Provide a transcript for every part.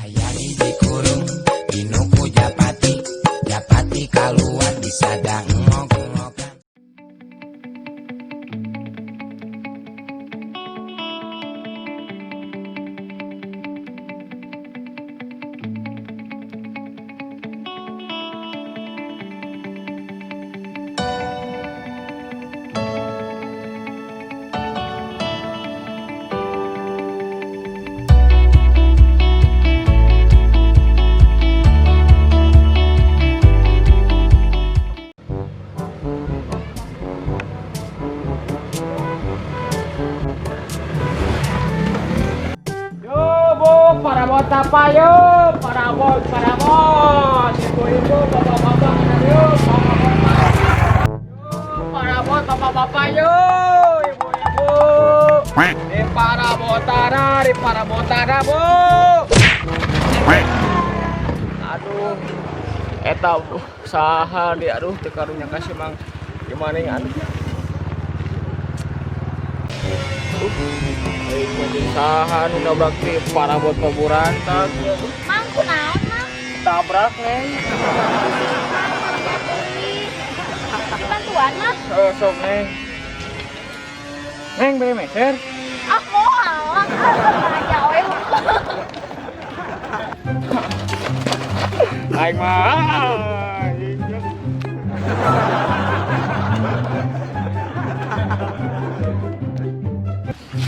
Hayang dikurung dinuku japati, japati kaluar disadang ngok-ngokan. Yo, Bu, parabot apa yo? Parabot, parabot. Ibu-ibu, bapak-bapak, yo, parabot. Yo, parabot, bapak-bapak yo, ibu-ibu. Di parabotana, di parabotana, Bu. Aduh. Eta bu, saha di, aduh, teu karunya kasih mang gimana yang aduh. Aing saha nu nabrak di parabot paburantak. Mang, kunaon, Mang? Tabrak, Neng. Dibantuan, Mang. Eh, sok, Neng. Neng, bere meser. Ah, moal. Ah, aja we. Aing mah.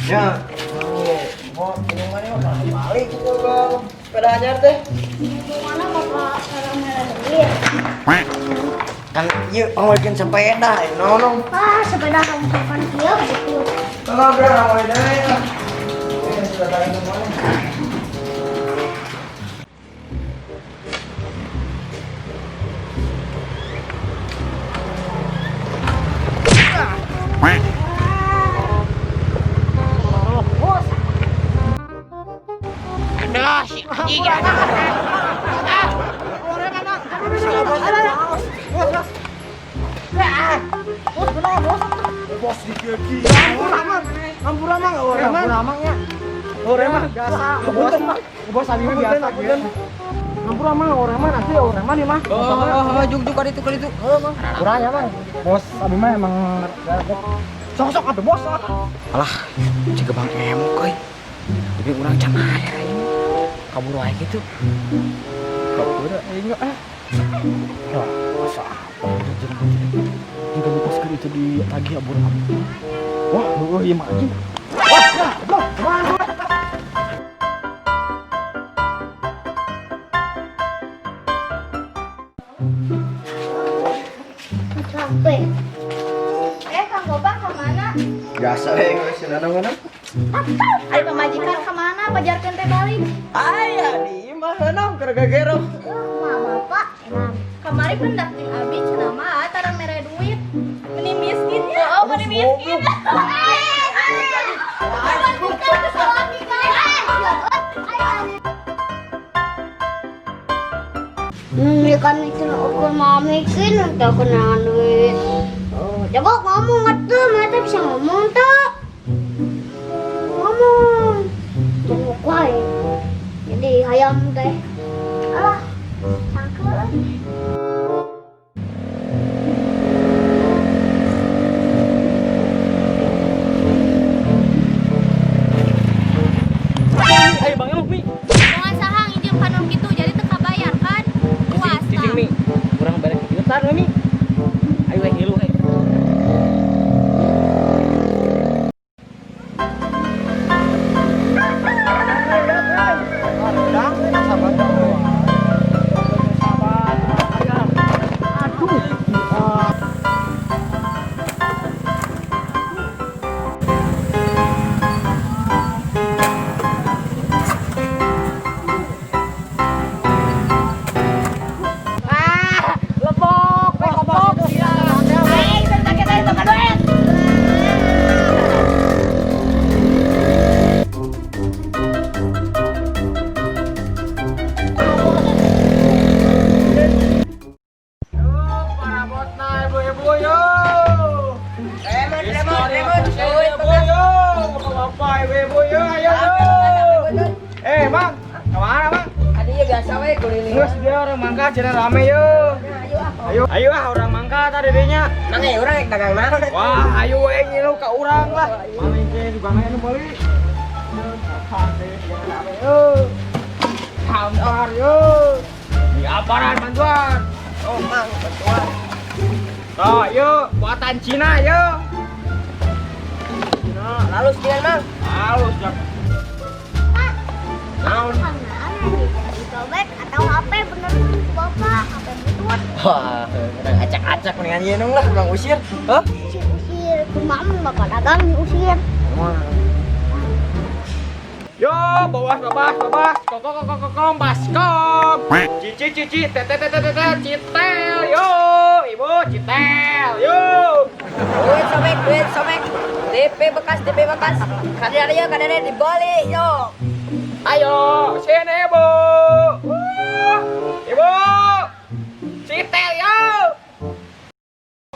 Ya. Mau minumannya mah balik gitu bang. Sepeda anyar teh. Mana bapak sekarang merah duit? Kan ieu pangwalkeun sepeda, nolong. Ah, sepeda kamu kapan kieu gitu. Tolong bro, mulai dari ya. Ini sudah tahu semuanya. Aduh, si anjing. Bos di kaki. Ampura mang, ampura mang ya. Ampura biasa. Bos, bos abi mah biasa gitu. Ampura mang, orang mah nanti orang mah nih mah. Oh, juk juk kali itu kali itu. Kurang ya mang. Bos abi mah emang sok-sok atuh bos. Alah, cek bang emok euy. Tapi urang can aya aing. Kabur wae gitu. Kabur aing ah. Ya, masa apa jeung jika dipaskeun itu ditagih abur abur. Wah, heueuh ieu mah anjing. Wah, ya, goblok. Kumaha? Capek. Eh, Kang Gobang kemana? Biasa we geus nana-nana. Ayo pamajikan kemana? Pajarkeun teh balik. Aya di imah heunang keur gagero. Mah bapak, emang. Kamari pendak jeung abi cenah mah tarang mere duit. Meni miskin ya. Oh, meni miskin. Bukan kesalahan. Kan itu ukur mau mikir nanti aku nangan duit. Oh, jago ngomong atuh, mata bisa ngomong tuh. Ngomong. Jangan kuai. Jadi hayam teh. Alah, sangkeun. Ayo bang emok mi. Jangan sahang injem kanon gitu, jadi teu kabayar kan? Puas. Cicing mi. Kurang balik kieutan we mi. Ayo we ngilu we. Sabar. we kuliling. Geus dia urang mangkat cenah rame yo. Ayo, ayo ah urang mangkat tadi dinya. Mang eh urang rek dagang naon? Wah, ayo we ngilu ka urang lah. Paling ge juga anu meuli. Yo. Hampar yo. Di aparan bantuan. Oh, Mang, bantuan. Tuh, yuk, buatan Cina yuk. Cina. Halus dengan Mang. Halus jak. Naon? Ditobek atau HP bener ku bapak, HP butut. Wah, urang acak-acak mendingan ieu lah, urang usir. Hah? Usir-usir, kumaha mun bapak dagang diusir. Yo, bawas, bawas, bawas, kok, kok, kok, kok, kok, baskom. Cici, cici, tete, tete, tete, citel, yo, ibu, citel, yo. Duit sobek, duit sobek. DP bekas, DP bekas. Kadang yo, kadang dibeli yo. Ayo, sini ibu. Wah, ibu, citel, yo.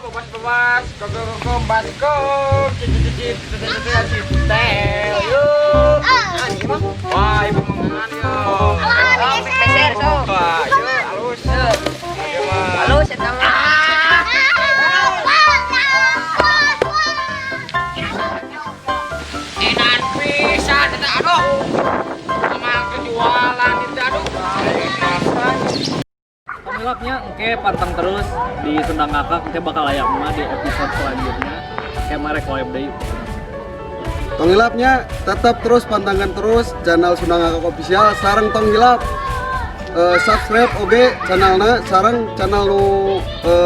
Bawas, bawas, kok, kok, kok, kok, baskom. Cici, cici, tete, tete, citel, yo. Ah, Wah, ibu mengan yo. Oh, peser sok. Wah, yo, halus. Ayo, mah. Halus eta mah. Enak pisan eta aduh. Amang kejualan itu aduh. Hilapnya engke panteng terus di Sunda Ngakak, engke bakal aya mah di episode selanjutnya. Kayak marek web deui. Tong hilapnya tetap terus pantengkeun terus channel Sunda Ngakak Official sareng tong hilap subscribe oge channelna sareng channel nu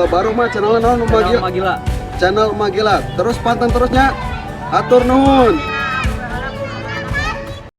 baru mah channelna naon nu Channel Magila Magila. Channel Magila terus panteng terusnya, atur nuhun.